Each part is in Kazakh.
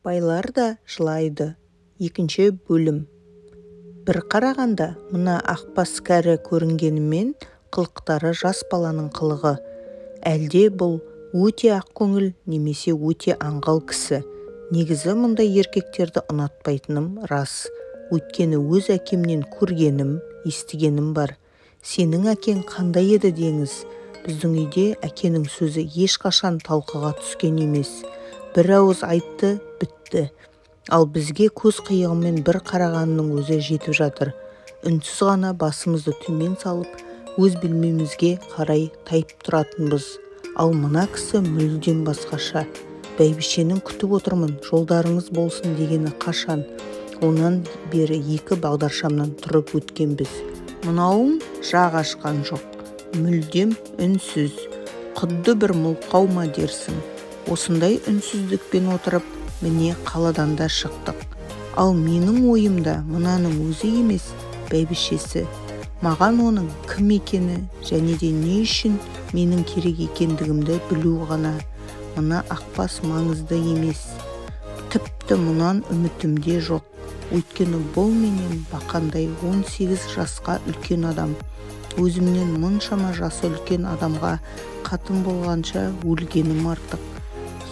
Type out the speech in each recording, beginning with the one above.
Байлар да жылайды. Екінші бөлім. Бір қарағанда мына ақбас кәрі көрінгенімен қылықтары жас баланың қылығы. Әлде бұл өте ақкөңіл немесе өте аңғал кісі. Негізі мұндай еркектерді ұнатпайтыным рас. Өйткені өз әкемнен көргенім, естігенім бар. Сенің әкең қандай еді деңіз? Біздің үйде әкенің сөзі ешқашан талқыға түскен емес. Бір ауыз айтты, бітті. Ал бізге көз қиығымен бір қарағанның өзі жетіп жатыр. Үнсіз ғана басымызды төмен салып, өз бөлмемізге қарай тайып тұратынбыз. Ал мына кісі мүлдем басқаша. Бәйбішенің күтіп отырмын, жолдарыңыз болсын дегені қашан. Онан бері екі бағдаршамнан тұрып өткенбіз. Мынауың жақ ашқан жоқ. Мүлдем үнсіз. Құдды бір мылқау ма дерсің. Осындай үнсіздікпен отырып, міне қаладан да шықтық. Ал менің ойымда мынаның өзі емес, бәйбішесі. Маған оның кім екені және де не үшін менің керек екендігімді білу ғана. Мына ақбас маңызды емес. Тіпті мұнан үмітім де жоқ. Өйткені бұл менен бақандай 18 жасқа үлкен адам. Өзімнен мұншама жасы үлкен адамға қатын болғанша өлгенім артық.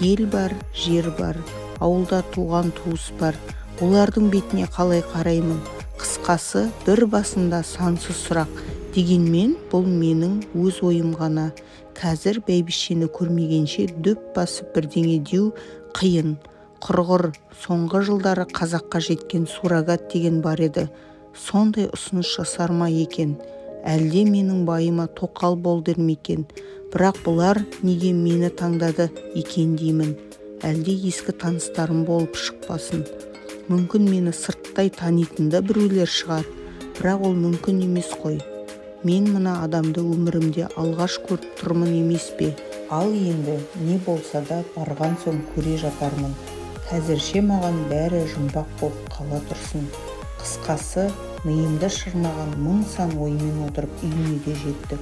Ел бар, жер бар, ауылда туған туыс бар. Олардың бетіне қалай қараймын? Қысқасы, бір басында сансыз сұрақ. Дегенмен бұл менің өз ойым ғана. Қазір бәйбішені көрмегенше дөп басып бірдеңе деу қиын. Құрғыр, соңғы жылдары қазаққа жеткен суррогат деген бар еді. Сондай ұсыныс жасар ма екен? Әлде менің байыма тоқал бол дер ме екен? Бірақ бұлар неге мені таңдады екен деймін. Әлде ескі таныстарым болып шықпасын. Мүмкін мені сырттай танитын да біреулер шығар. Бірақ ол мүмкін емес қой. Мен мына адамды өмірімде алғаш көріп тұрмын емес пе? Ал енді не болса да барған соң көре жатармын. Қазірше маған бәрі жұмбақ болып қала тұрсын. Қысқасы, миымды шырмаған мың сан оймен отырып үйіне де жеттік.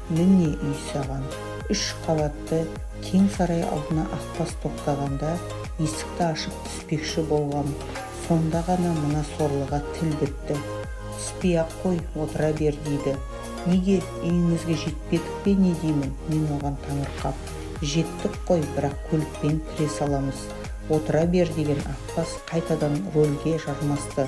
Міне үй саған. 3 қабатты кең сарай алдына ақбас тоқтағанда есікті ашып түспекші болғам. Сонда ғана мына сорлыға тіл бітті. Түспей-ақ қой, отыра бер дейді. Неге үйіңізге жетпедік пе не деймін, мен оған таңырқап. Жеттік қой, бірақ көлікпен кіре саламыз. Отыра бер деген ақбас қайтадан рөлге жармасты.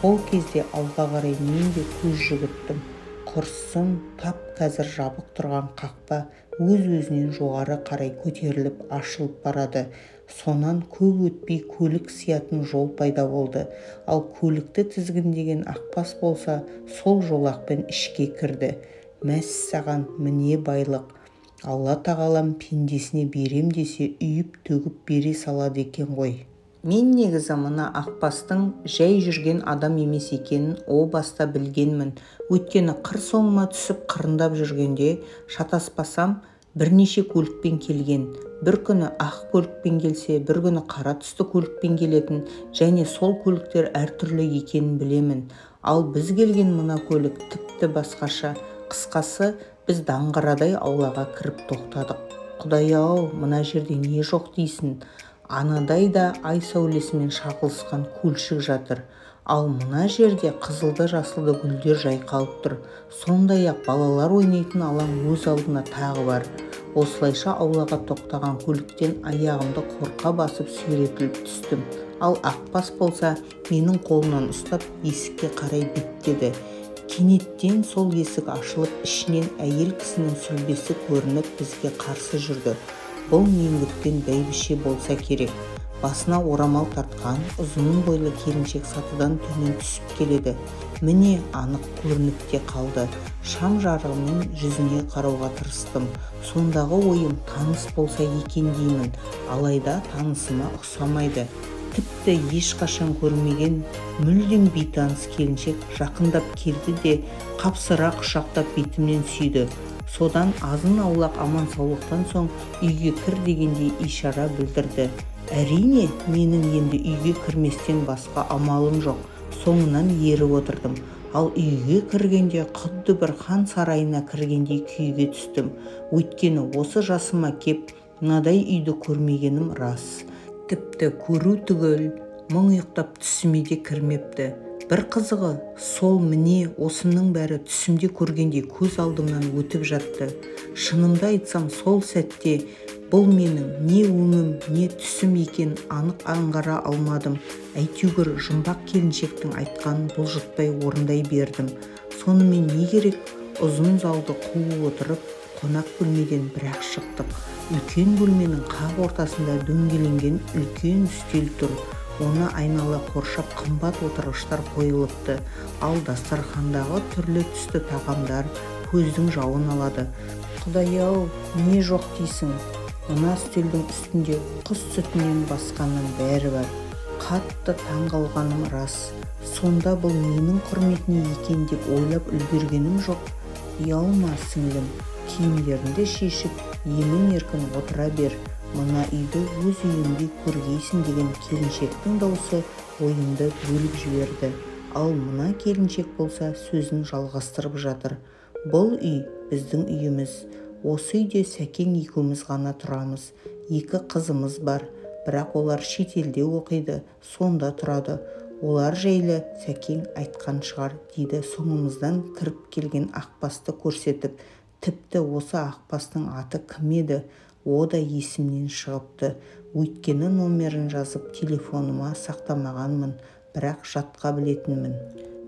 Сол кезде алға қарай мен де көз жүгірттім. Құрсын, тап қазір жабық тұрған қақпа өз-өзінен жоғары қарай көтеріліп ашылып барады. Сонан көп өтпей көлік сиятын жол пайда болды. Ал көлікті тізгіндеген ақбас болса, сол жолақпен ішке кірді. Мәссаған, міне байлық. Алла тағалам пендесіне берем десе, үйіп төгіп бере салады екен ғой. Мен негізі мына ақбастың жай жүрген адам емес екенін о баста білгенмін. Өйткені қыр соңыма түсіп қырындап жүргенде, шатаспасам, бірнеше көлікпен келген. Бір күні ақ көлікпен келсе, бір күні қара түсті көлікпен келетін және сол көліктер әртүрлі екенін білемін. Ал біз келген мына көлік тіпті басқаша. Қысқасы, біз даңғырадай аулаға кіріп тоқтадық. Құдай-ау, мына жерде не жоқ дейсің? Анадай да ай сәулесімен шағылысқан көлшік жатыр. Ал мына жерде қызылды-жасылды гүлдер жайқалып тұр. Сондай-ақ балалар ойнайтын алаң өз алдына тағы бар. Осылайша аулаға тоқтаған көліктен аяғымды қорқа басып сүйретіліп түстім. Ал ақбас болса, менің қолымнан ұстап есікке қарай беттеді. Кенеттен сол есік ашылып, ішінен әйел кісінің сүлбесі көрініп бізге қарсы жүрді. Бұл мен күткен бәйбіше болса керек. Басына орамал тартқан ұзын бойлы келіншек сатыдан төмен түсіп келеді. Міне анық көрініп те қалды. Шам жарығымен жүзіне қарауға тырыстым. Сондағы ойым таныс болса екен деймін. Алайда танысыма ұқсамайды. Тіпті ешқашан көрмеген мүлдем бейтаныс келіншек жақындап келді де қапсыра құшақтап бетімнен сүйді. Содан азын аулақ аман-саулықтан соң үйге кір дегендей ишара білдірді. Әрине, менің енді үйге кірместен басқа амалым жоқ. Соңынан еріп отырдым. Ал үйге кіргенде құдды бір хан сарайына кіргендей күйге түстім. Өйткені осы жасыма кеп мынадай үйді көрмегенім рас. Тіпті көру түгіл, мұң ұйықтап түсіме де кірмепті. Бір қызығы, сол міне осының бәрі түсімде көргендей көз алдымнан өтіп жатты. Шынымды айтсам, сол сәтте бұл менің не өңім, не түсім екенін анық аңғара алмадым. Әйтеуір жұмбақ келіншектің айтқанын бұлжытпай орындай бердім. Сонымен не керек, ұзын залды қуып отырып, қонақ бөлмеден бірақ шықтық. Үлкен бөлменің қақ ортасында дөңгеленген үлкен үстел тұр. Оны айнала қоршап қымбат отырғыштар қойылыпты. Ал дастархандағы түрлі түсті тағамдар көздің жауын алады. Құдай-ау, не жоқ дейсің? Мына үстелдің үстінде құс сүтінен басқаның бәрі бар. Қатты таңғалғаным рас. Сонда бұл ненің құрметіне екен деп ойлап үлгергенім жоқ. Ұялма, сіңлім, киімдеріңді шешіп, емін-еркін отыра бер. Мына үйді өз үйіңдей көргейсің деген келіншектің даусы ойымды бөліп жіберді. Ал мына келіншек болса сөзін жалғастырып жатыр. Бұл үй біздің үйіміз. Осы үйде Сәкең екеуміз ғана тұрамыз. Екі қызымыз бар, бірақ олар шетелде оқиды, сонда тұрады. Олар жайлы Сәкең айтқан шығар, дейді соңымыздан кіріп келген ақбасты көрсетіп. Тіпті осы ақбастың аты кім еді? О да есімнен шығыпты. Өйткені номерін жазып телефоныма сақтамағанмын, бірақ жатқа білетінмін.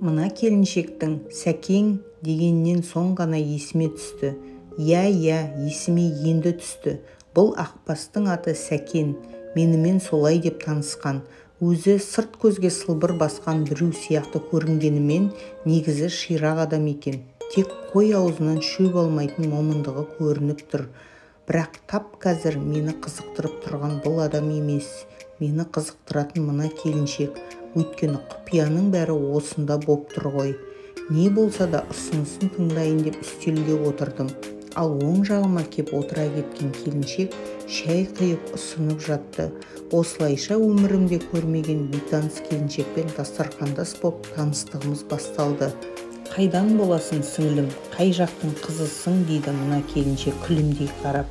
Мына келіншектің Сәкең дегеннен соң ғана есіме түсті. Иә, иә, есіме енді түсті. Бұл ақбастың аты Сәкен. Менімен солай деп танысқан. Өзі сырт көзге сылбыр басқан біреу сияқты көрінгенімен, негізі ширақ адам екен. Тек қой аузынан шөп алмайтын момындығы көрініп тұр. Бірақ тап қазір мені қызықтырып тұрған бұл адам емес. Мені қызықтыратын мына келіншек. Өйткені құпияның бәрі осында боп тұр ғой. Не болса да ұсынысын тыңдайын деп үстелге отырдым. Ал оң жағыма кеп отыра кеткен келіншек шай құйып ұсынып жатты. Осылайша өмірімде көрмеген бейтаныс келіншекпен дастархандас боп таныстығымыз басталды. Қайдан боласың, сіңлім, қай жақтың қызысың, дейді мына келіншек күлімдей қарап.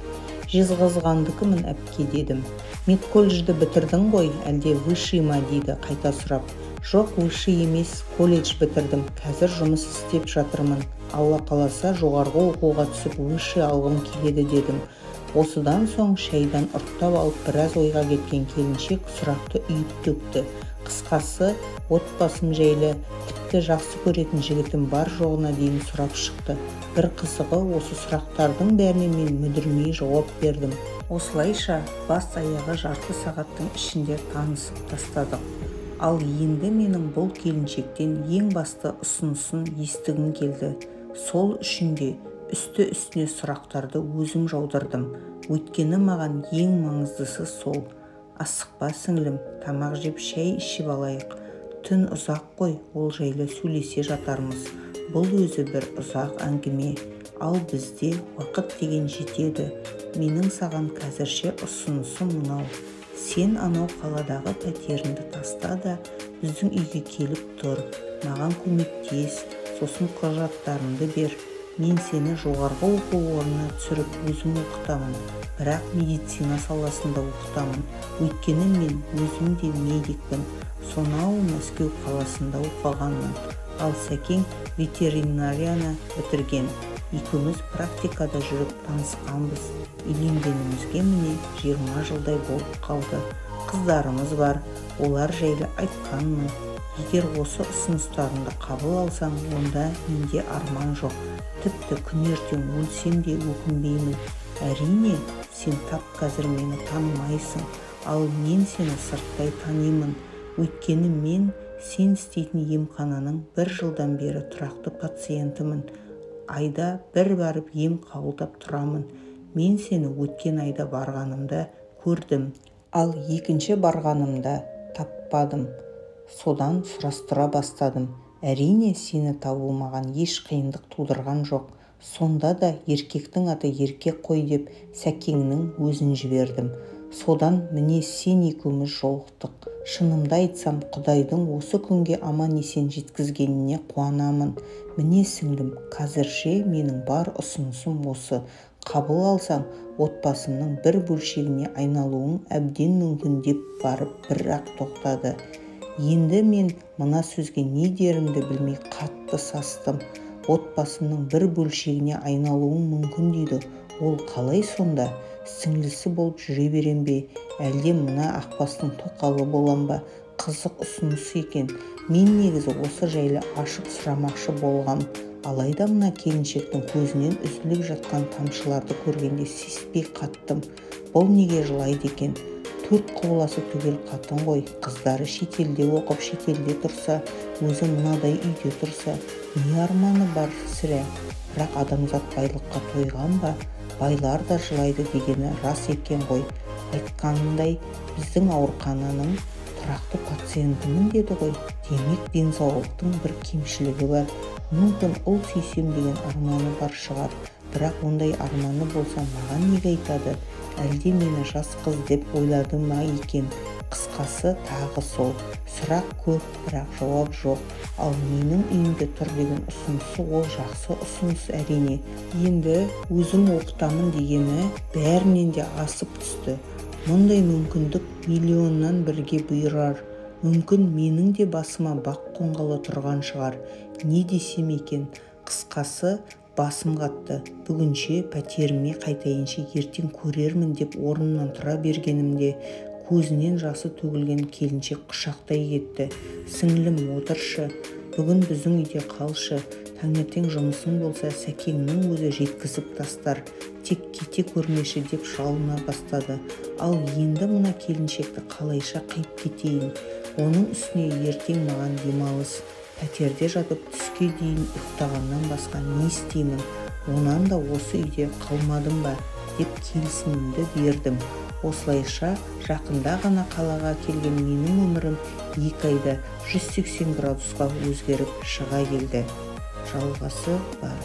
Жезқазғандікімін, әпке, дедім. Медколледжді бітірдің ғой, әлде высший ма, дейді қайта сұрап. Жоқ, высший емес, колледж бітірдім, қазір жұмыс істеп жатырмын. Алла қаласа, жоғарғы оқуға түсіп высший алғым келеді, дедім. Осыдан соң шайдан ұрттап алып біраз ойға кеткен келіншек сұрақты үйіп төкті. Қысқасы, отбасым жайлы, тіпті жақсы көретін жігітім бар жоғына дейін сұрап шықты. Бір қызығы, осы сұрақтардың бәріне мен мүдірмей жауап бердім. Осылайша бас аяғы жарты сағаттың ішінде танысып тастадық. Ал енді менің бұл келіншектен ең басты ұсынысын естігім келді. Сол үшін де үсті-үстіне сұрақтарды өзім жаудырдым. Өйткені маған ең маңыздысы сол. Асықпа, сіңлім, тамақ жеп шай ішіп алайық. Түн ұзақ қой, ол жайлы сөйлесе жатармыз. Бұл өзі бір ұзақ әңгіме. Ал бізде уақыт деген жетеді. Менің саған қазірше ұсынысым мынау. Сен анау қаладағы пәтеріңді таста да біздің үйге келіп тұр. Маған көмектес, сосын құжаттарыңды бер. Мен сені жоғарғы оқу орнына түсіріп өзім оқытамын. Бірақ медицина саласында оқытамын. Өйткені мен өзім де медикпін. Сонау Мәскеу қаласында оқығанмын. Ал Сәкең ветеринарияны бітірген. Екеуміз практикада жүріп танысқанбыз. Үйленгенімізге міне 20 жылдай болып қалды. Қыздарымыз бар, олар жайлы айтқанмын. Егер осы ұсыныстарымды қабыл алсаң, онда менде арман жоқ. Тіпті күн ертең өлсем де өкінбеймін. Әрине, сен тап қазір мені танымайсың, ал мен сені сырттай танимын. Өйткені мен сен істейтін емхананың бір жылдан бері тұрақты пациентімін. Айда бір барып ем қабылдап тұрамын. Мен сені өткен айда барғанымда көрдім. Ал екінші барғанымда таппадым. Содан сұрастыра бастадым. Әрине, сені табу маған еш қиындық тудырған жоқ. Сонда да еркектің аты еркек қой деп Сәкеңнің өзін жібердім. Содан міне сен екеуміз жолықтық. Шынымды айтсам, Құдайдың осы күнге аман-есен жеткізгеніне қуанамын. Міне сіңлім, қазірше менің бар ұсынысым осы. Қабыл алсаң, отбасымның бір бөлшегіне айналуың әбден мүмкін деп барып бір-ақ тоқтады. Енді мен мына сөзге не дерімді білмей қатты састым. Отбасымның бір бөлшегіне айналуың мүмкін дейді. Ол қалай сонда? Сіңлісі болып жүре берем бе? Әлде мына ақбастың тоқалы болам ба? Қызық ұсыныс екен. Мен негізі осы жайлы ашып сұрамақшы болғам. Алайда мына келіншектің көзінен үзіліп жатқан тамшыларды көргенде сеспей қаттым. Бұл неге жылайды екен? 4 құбыласы түгел қатын ғой. Қыздары шетелде оқып, шетелде тұрса, өзі мынадай үйде тұрса, не арманы бар сірә? Бірақ адамзат байлыққа тойған ба? Байлар да жылайды дегені рас екен ғой. Айтқанындай, біздің аурухананың тұрақты пациентімін деді ғой. Демек, денсаулықтың бір кемшілігі бар. Мүмкін ұл сүйсем деген арманы бар шығар. Бірақ ондай арманы болса маған неге айтады? Әлде мені жас қыз деп ойлады ма екен? Қысқасы тағы сол. Сұрақ көп, бірақ жауап жоқ. Ал менің үйімде тұр деген ұсынысы ол жақсы ұсыныс әрине. Енді өзім оқытамын дегені бәрінен де асып түсті. Мұндай мүмкіндік миллионнан бірге бұйырар. Мүмкін менің де басыма бақ қонғалы тұрған шығар. Не десем екен? Қысқасы, басым қатты. Бүгінше пәтеріме қайтайыншы, ертең көрермін деп орнымнан тұра бергенімде көзінен жасы төгілген келіншек құшақтай кетті. Сіңлім, отыршы, бүгін біздің үйде қалшы. Таңертең жұмысың болса, Сәкеңнің өзі жеткізіп тастар. Тек кете көрмеші деп жалына бастады. Ал енді мына келіншекті қалайша қиып кетейін? Оның үстіне ертең маған демалыс. Пәтерде жатып түске дейін ұйықтағаннан басқа не істеймін? Онан да осы үйде қалмадым ба деп келісімімді бердім. Осылайша жақында ғана қалаға келген менің өмірім 2 айда 180 градусқа өзгеріп шыға келді. Жалғасы бар.